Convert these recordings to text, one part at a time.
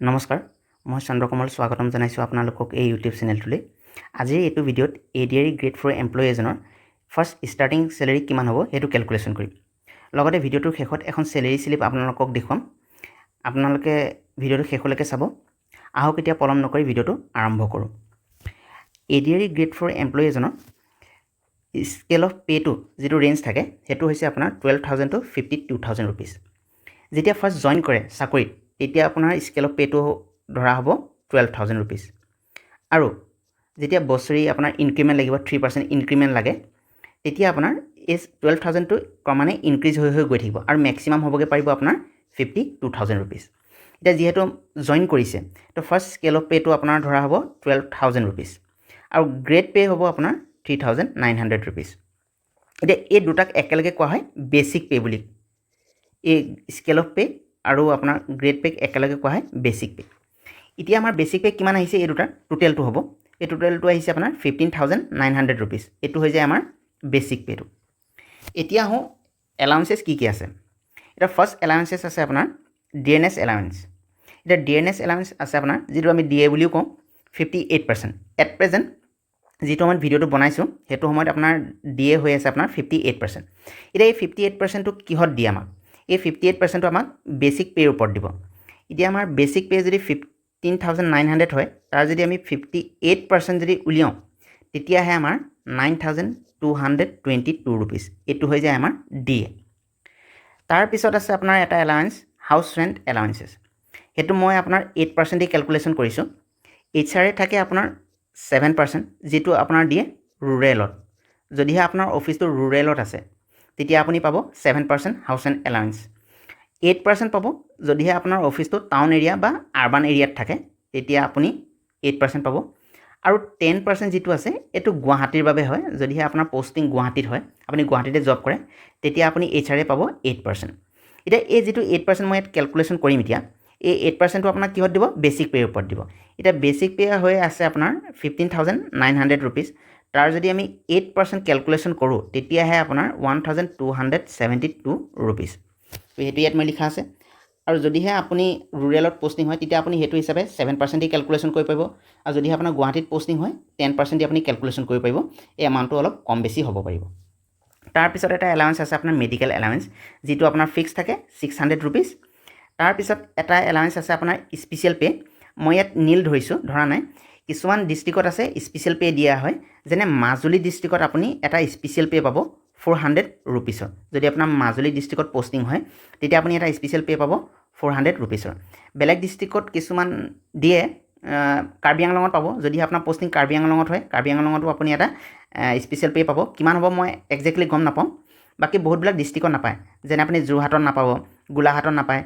নমস্কাৰ, মই চন্দ্ৰকমল স্বাগতম জনাইছোঁ আপোনালোকক এই ইউটিউব চেনেলটোলৈ। আজিৰ এইটো ভিডিঅ'ত এডিআৰই গ্ৰেড ফ'ৰ এমপ্লয়ী এজনৰ ফাৰ্ষ্ট ষ্টাৰ্টিং চেলেৰি কিমান হ'ব, সেইটো কেলকুলেশ্যন কৰিম। লগতে ভিডিঅ'টোৰ শেষত এখন চেলেৰি শ্লিপ আপোনালোকক দেখুৱাম। আপোনালোকে ভিডিঅ'টো শেষলৈকে চাব। আহক, এতিয়া পলম নকৰি ভিডিঅ'টো আৰম্ভ কৰোঁ। এডিআৰই গ্ৰেড ফ'ৰ এমপ্লয়ী এজনৰ স্কেল অফ পে'টো যিটো ৰেঞ্জ থাকে, সেইটো হৈছে আপোনাৰ 12,000 to 52,000 rupees। যেতিয়া ফাৰ্ষ্ট জইন কৰে চাকৰিত, তেতিয়া আপোনাৰ স্কেল অফ পে'টো ধৰা হ'ব 12,000 ৰুপিজ। আৰু যেতিয়া বছৰি আপোনাৰ ইনক্ৰিমেণ্ট লাগিব, 3% ইনক্ৰিমেণ্ট লাগে, তেতিয়া আপোনাৰ এই 12,000টো ক্ৰমান্বয়ে ইনক্ৰিজ হৈ হৈ গৈ থাকিব আৰু মেক্সিমাম হ'বগৈ পাৰিব আপোনাৰ 52,000 ৰুপিজ। এতিয়া যিহেতু জইন কৰিছে, তো ফাৰ্ষ্ট স্কেল অফ পে'টো আপোনাৰ ধৰা হ'ব 12,000 ৰুপিজ আৰু গ্ৰেড পে' হ'ব আপোনাৰ 3,900 rupees। এতিয়া এই দুটাক একেলগে কোৱা হয় বেচিক পে' বুলি। এই স্কেল অফ পে' আৰু আপোনাৰ গ্ৰেড পে'ক একেলগে কোৱা হয় বেচিক পে'। এতিয়া আমাৰ বেচিক পে' কিমান আহিছে, এই দুটাৰ টোটেলটো হ'ব, এই টোটেলটো আহিছে আপোনাৰ 15,900 rupees। এইটো হৈ যায় আমাৰ বেচিক পে'টো। এতিয়া আহোঁ এলাউঞ্চেছ কি কি আছে। এতিয়া ফাৰ্ষ্ট এলাউঞ্চেছ আছে আপোনাৰ ডিয়াৰনেছ এলাউঞ্চ। এতিয়া ডিয়াৰনেছ এলাউঞ্চ আছে আপোনাৰ, যিটো আমি ডি এ বুলিও কওঁ, 58%। এট প্ৰেজেণ্ট যিটো সময়ত ভিডিঅ'টো বনাইছোঁ, সেইটো সময়ত আপোনাৰ ডি এ হৈ আছে আপোনাৰ 58%। এতিয়া এই 58%টো কিহত দিয়ে আমাক? এই 58%টো আমাক বেচিক পে'ৰ ওপৰত দিব। এতিয়া আমাৰ বেচিক পে' যদি 15,900 হয়, তাৰ যদি আমি 58% যদি উলিয়াওঁ, তেতিয়াহে আমাৰ 9,222 rupees। এইটো হৈ যায় আমাৰ ডি এ। তাৰপিছত আছে আপোনাৰ এটা এলাৱেঞ্চ, হাউচ ৰেণ্ট এলাৱেঞ্চেছ। সেইটো মই আপোনাৰ 8% দি কেলকুলেশ্যন কৰিছোঁ। এইচ আৰ এ থাকে আপোনাৰ 7%, যিটো আপোনাৰ দিয়ে ৰুৰেলত। যদিহে আপোনাৰ অফিচটো ৰুৰেলত আছে, তেতিয়া আপুনি পাব 7% house rent allowance। 8% পাব যদিহে আপোনাৰ অফিচটো টাউন এৰিয়া বা আৰবান এৰিয়াত থাকে, তেতিয়া আপুনি 8% পাব। আৰু 10% যিটো আছে, এইটো গুৱাহাটীৰ বাবে হয়। যদিহে আপোনাৰ পষ্টিং গুৱাহাটীত হয়, আপুনি গুৱাহাটীতে জব কৰে, তেতিয়া আপুনি এইচ আৰ এ পাব 8%। এতিয়া এই যিটো 8% মই ইয়াত কেলকুলেশ্যন কৰিম, এতিয়া এই 8%টো আপোনাক কিহত দিব? বেচিক পে'ৰ ওপৰত দিব। এতিয়া বেচিক পে' হৈ আছে আপোনাৰ 15,900 rupees। তাৰ যদি আমি 8% কেলকুলেশ্যন কৰোঁ, তেতিয়াহে আপোনাৰ 1,272 rupees। তো সেইটো ইয়াত মই লিখা আছে। আৰু যদিহে আপুনি ৰুৰেলত পষ্টিং হয়, তেতিয়া আপুনি সেইটো হিচাপে 7% দি কেলকুলেশ্যন কৰিব পাৰিব। আৰু যদিহে আপোনাৰ গুৱাহাটীত পষ্টিং হয়, 10% দি আপুনি কেলকুলেশ্যন কৰিব পাৰিব। এই এমাউণ্টটো অলপ কম বেছি হ'ব পাৰিব। তাৰপিছত এটা এলাৱেঞ্চ আছে আপোনাৰ মেডিকেল এলাৱেঞ্চ, যিটো আপোনাৰ ফিক্স থাকে 600 ৰুপিজ। তাৰপিছত এটা এলাৱেঞ্চ আছে আপোনাৰ স্পেচিয়েল পে'। মই ইয়াত নীল ধৰিছোঁ, ধৰা নাই। কিছুমান ডিষ্ট্ৰিক্টত আছে স্পেচিয়েল পে' দিয়া হয়, যেনে মাজুলী ডিষ্ট্ৰিক্টত আপুনি এটা স্পেচিয়েল পে' পাব 400 ৰুপিছৰ। যদি আপোনাৰ মাজুলী ডিষ্ট্ৰিক্টত পষ্টিং হয়, তেতিয়া আপুনি এটা স্পেচিয়েল পে' পাব 400 ৰুপিছৰ। বেলেগ ডিষ্ট্ৰিক্টত কিছুমান দিয়ে, কাৰ্বি আংলঙত পাব। যদি আপোনাৰ পষ্টিং কাৰ্বি আংলঙত হয়, কাৰ্বি আংলঙতো আপুনি এটা স্পেচিয়েল পে' পাব। কিমান হ'ব মই একজেক্টলি গম নাপাওঁ। বাকী বহুতবিলাক ডিষ্ট্ৰিক্টত নাপায়, যেনে আপুনি যোৰহাটত নাপাব, গোলাঘাটত নাপায়।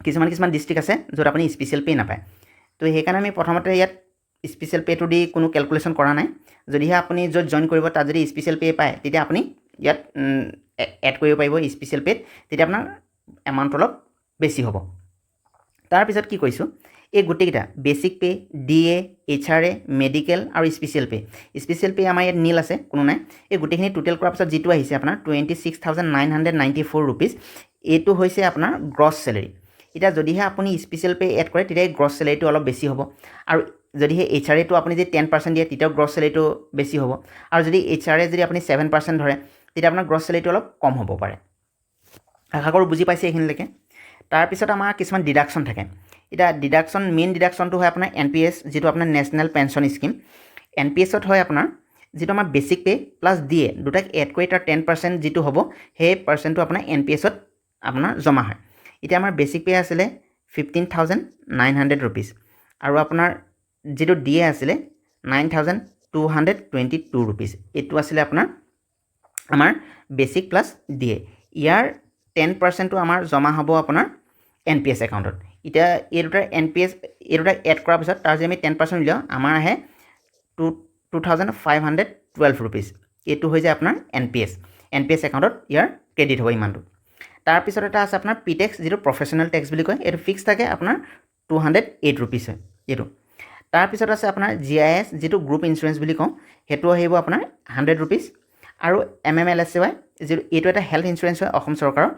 কিছুমান কিছুমান ডিষ্ট্ৰিক্ট আছে য'ত আপুনি স্পেচিয়েল পে' নাপায়। তো সেইকাৰণে আমি প্ৰথমতে ইয়াত স্পেচিয়েল পে'টো দি কোনো কেলকুলেশ্যন কৰা নাই। যদিহে আপুনি য'ত জইন কৰিব, তাত যদি স্পেচিয়েল পে' পায়, তেতিয়া আপুনি ইয়াত এড কৰিব পাৰিব স্পেচিয়েল পে'ত, তেতিয়া আপোনাৰ এমাউণ্টটো অলপ বেছি হ'ব। তাৰপিছত কি কৈছোঁ, এই গোটেইকেইটা basic pay, DA, HRA, medical আৰু স্পেচিয়েল পে', স্পেচিয়েল পে' আমাৰ ইয়াত নীল আছে, কোনো নাই। এই গোটেইখিনি টোটেল কৰাৰ পিছত যিটো আহিছে আপোনাৰ 26,994 rupees, এইটো হৈছে আপোনাৰ গ্ৰছ চেলেৰি। এতিয়া যদিহে আপুনি স্পেচিয়েল পে' এড কৰে, তেতিয়া এই গ্ৰছ চেলেৰিটো অলপ বেছি হ'ব। আৰু যদিহে এইচ আৰ এটো আপুনি যদি 10% দিয়ে, তেতিয়াও গ্ৰছ চেলেৰিটো বেছি হ'ব। আৰু যদি এইচ আৰ এ যদি আপুনি 7% ধৰে, তেতিয়া আপোনাৰ গ্ৰছ চেলেৰিটো অলপ কম হ'ব পাৰে। আশা কৰোঁ বুজি পাইছে এইখিনিলৈকে। তাৰপিছত আমাৰ কিছুমান ডিডাকশ্যন থাকে। এতিয়া ডিডাকশ্যন, মেইন ডিডাকশ্যনটো হয় আপোনাৰ এনপিএছ, যিটো আপোনাৰ নেশ্যনেল পেঞ্চন স্কীম। এনপিএছত হয় আপোনাৰ যিটো আমাৰ বেচিক পে' প্লাছ ডিএ দুটাক এড কৰি তাৰ 10% যিটো হ'ব, সেই পাৰ্চেণ্টটো আপোনাৰ এনপিএছত আপোনাৰ জমা হয়। এতিয়া আমাৰ বেচিক পে' আছিলে 15,900 rupees আৰু আপোনাৰ যিটো ডিএ আছিলে 9,222 rupees। এইটো আছিলে আপোনাৰ আমাৰ বেচিক প্লাছ ডিএ। ইয়াৰ 10%টো আমাৰ জমা হ'ব আপোনাৰ এনপিএছ একাউণ্টত। এতিয়া এই দুটাৰ এনপিএছ, এই দুটা এড কৰাৰ পিছত তাৰ যদি আমি 10% উলিয়াওঁ, আমাৰ আহে 2,512 rupees। এইটো হৈ যায় আপোনাৰ এনপিএছ। এনপিএছ একাউণ্টত ইয়াৰ ক্ৰেডিট হ'ব ইমানটো। তাৰপিছত এটা আছে আপোনাৰ পি টেক্স, যিটো প্ৰফেশ্যনেল টেক্স বুলি কয়। এইটো ফিক্স থাকে আপোনাৰ 208 ৰুপিজ হয় এইটো। তাৰপিছত আছে আপোনাৰ জিআইএছ, যিটো গ্ৰুপ ইঞ্চুৰেঞ্চ বুলি কওঁ, সেইটো আহিব আপোনাৰ 100 ৰুপিজ। আৰু এমএমএলএছৱাই যিটো, এইটো এটা হেল্থ ইঞ্চুৰেঞ্চ হয় অসম চৰকাৰৰ।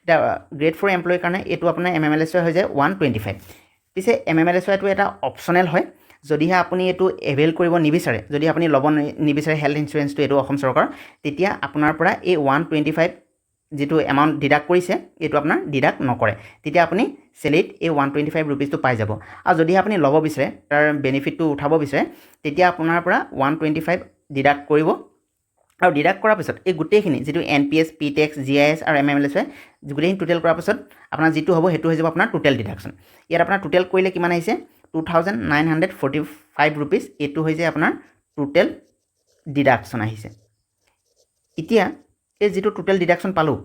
এতিয়া গ্ৰেড ফ'ৰ এমপ্লয়ীৰ কাৰণে এইটো আপোনাৰ এমএমএলএছৱাই হৈ যায় 125। পিছে এমএমএলএছৱাইটো এটা অপশ্যনেল হয়। যদিহে আপুনি এইটো এভেইল কৰিব নিবিচাৰে, যদি আপুনি ল'ব নিবিচাৰে হেল্থ ইঞ্চুৰেঞ্চটো এইটো অসম চৰকাৰৰ, তেতিয়া আপোনাৰ পৰা এই 125 যিটো এমাউণ্ট ডিডাক্ট কৰিছে এইটো আপোনাৰ ডিডাক্ট নকৰে। তেতিয়া আপুনি চেলেৰিত এই 125 ৰুপিজটো পাই যাব। আৰু যদিহে আপুনি ল'ব বিচাৰে, তাৰ বেনিফিটটো উঠাব বিচাৰে, তেতিয়া আপোনাৰ পৰা 125 ডিডাক্ট কৰিব। আৰু ডিডাক্ট কৰাৰ পিছত এই গোটেইখিনি যিটো এনপিএছ, পি টেক্স, জিআইএছ আৰু এমএমএলএছৱাই গোটেইখিনি টোটেল কৰাৰ পিছত আপোনাৰ যিটো হ'ব সেইটো হৈ যাব আপোনাৰ টোটেল ডিডাকশ্যন। ইয়াত আপোনাৰ টোটেল কৰিলে কিমান আহিছে, 2945 rupees. এইটো হৈ যায় আপোনাৰ টোটেল ডিডাকশ্যন আহিছে। এতিয়া এই যিটো টোটেল ডিডাকশ্যন পালোঁ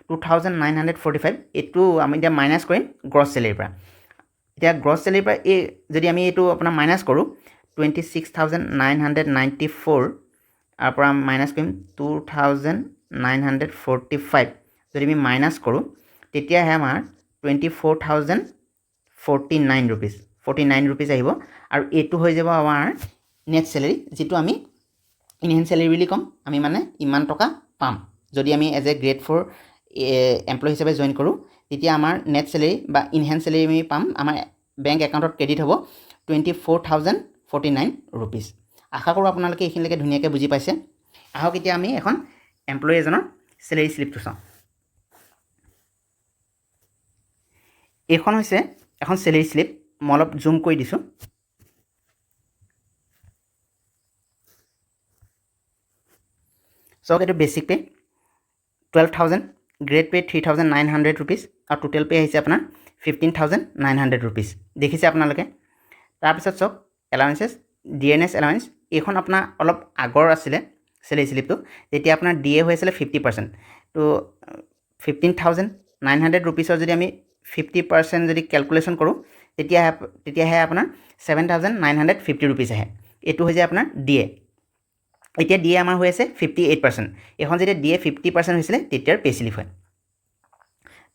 2945, এইটো আমি এতিয়া মাইনাছ কৰিম গ্ৰছ চেলেৰিৰ পৰা। এতিয়া গ্ৰছ চেলেৰিৰ পৰা এই যদি আমি এইটো আপোনাৰ মাইনাছ কৰোঁ 26,994 তাৰ পৰা মাইনাছ কৰিম 2945, যদি আমি মাইনাছ কৰোঁ তেতিয়াহে আমাৰ 24,049 rupees, 49 rupees আহিব। আৰু এইটো হৈ যাব আমাৰ নেট চেলেৰি, যিটো আমি ইনহেণ্ড চেলেৰি বুলি ক'ম। আমি মানে ইমান টকা পাম যদি আমি as a grade 4 employee হিচাপে জইন কৰোঁ, তেতিয়া আমাৰ নেট চেলেৰি বা ইনহেণ্ড চেলেৰি আমি পাম, আমাৰ বেংক একাউণ্টত ক্ৰেডিট হ'ব 24,049 rupees. আশা কৰোঁ আপোনালোকে এইখিনিলৈকে ধুনীয়াকৈ বুজি পাইছে। আহক এতিয়া আমি এখন এমপ্লয়ী এজনৰ চেলেৰি শ্লিপটো চাওঁ। এইখন হৈছে এখন চেলেৰি শ্লিপ, মই অলপ জুম কৰি দিছোঁ। চাওক, এইটো basic pay 12,000, grade pay 3,900 rupees আৰু টোটেল পে' আহিছে আপোনাৰ 15,900 ৰুপিজ, দেখিছে আপোনালোকে। তাৰপিছত চাওক এলাৱেঞ্চেছ, ডিএনএছ এলাৱেঞ্চ, এইখন আপোনাৰ অলপ আগৰ আছিলে চেলেৰি শ্লিপটো, তেতিয়া আপোনাৰ ডি এ হৈ আছিলে 50%। তো 15,900 ৰুপিজৰ যদি আমি 50% যদি কেলকুলেশ্যন কৰোঁ তেতিয়াহে আপোনাৰ 7,950 ৰুপিজ আহে। এইটো হৈ যায় আপোনাৰ ডি এ। এতিয়া ডি এ আমাৰ হৈ আছে 58%। এইখন যেতিয়া ডি এ 50% হৈছিলে তেতিয়াৰ পে' শ্লিপ হয়।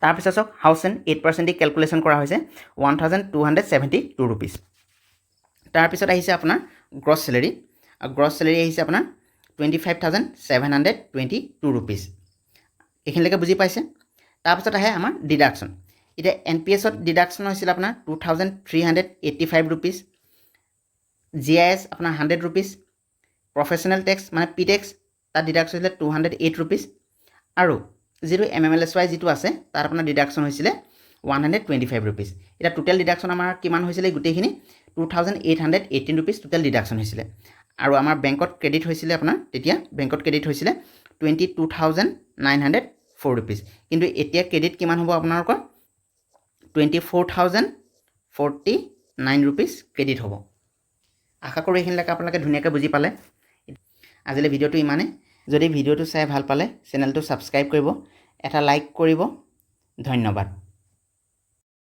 তাৰপিছত চাওক হাউচ ৰেণ্ট 8% দি কেলকুলেশ্যন কৰা হৈছে 1,272 ৰুপিজ। তাৰপিছত আহিছে আপোনাৰ গ্ৰছ চেলেৰি, আৰু গ্ৰছ চেলেৰি আহিছে আপোনাৰ 25,722 ৰুপিজ। এইখিনিলৈকে বুজি পাইছে। তাৰপিছত আহে আমাৰ ডিডাকশ্যন। এতিয়া এন পি এছত ডিডাকশ্যন হৈছিল আপোনাৰ 2,385 ৰুপিজ, জিআইএছ আপোনাৰ 100 ৰুপিজ, প্ৰফেশ্যনেল টেক্স মানে পি টেক্স তাত ডিডাকশ্যন হৈছিলে 208 ৰুপিজ, আৰু যিটো এমএমএলএছৱাই যিটো আছে তাত আপোনাৰ ডিডাকশ্যন হৈছিলে 125 ৰুপিজ। এতিয়া টোটেল ডিডাকশ্যন আমাৰ কিমান হৈছিলে গোটেইখিনি 2,818 ৰুপিজ টোটেল ডিডাকশ্যন হৈছিলে। আৰু আমাৰ বেংকত ক্ৰেডিট হৈছিলে আপোনাৰ তেতিয়া বেংকত ক্ৰেডিট হৈছিলে 22,904 ৰুপিজ। কিন্তু এতিয়া ক্ৰেডিট কিমান হ'ব আপোনালোকৰ 24,049 ৰুপিজ ক্ৰেডিট হ'ব। আশা কৰোঁ এইখিনিলৈকে আপোনালোকে ধুনীয়াকৈ বুজি পালে। আজিলৈ ভিডিঅ'টো ইমানেই। যদি ভিডিঅ'টো চাই ভাল পালে চেনেলটো ছাবস্ক্ৰাইব কৰিব, এটা লাইক কৰিব। ধন্যবাদ।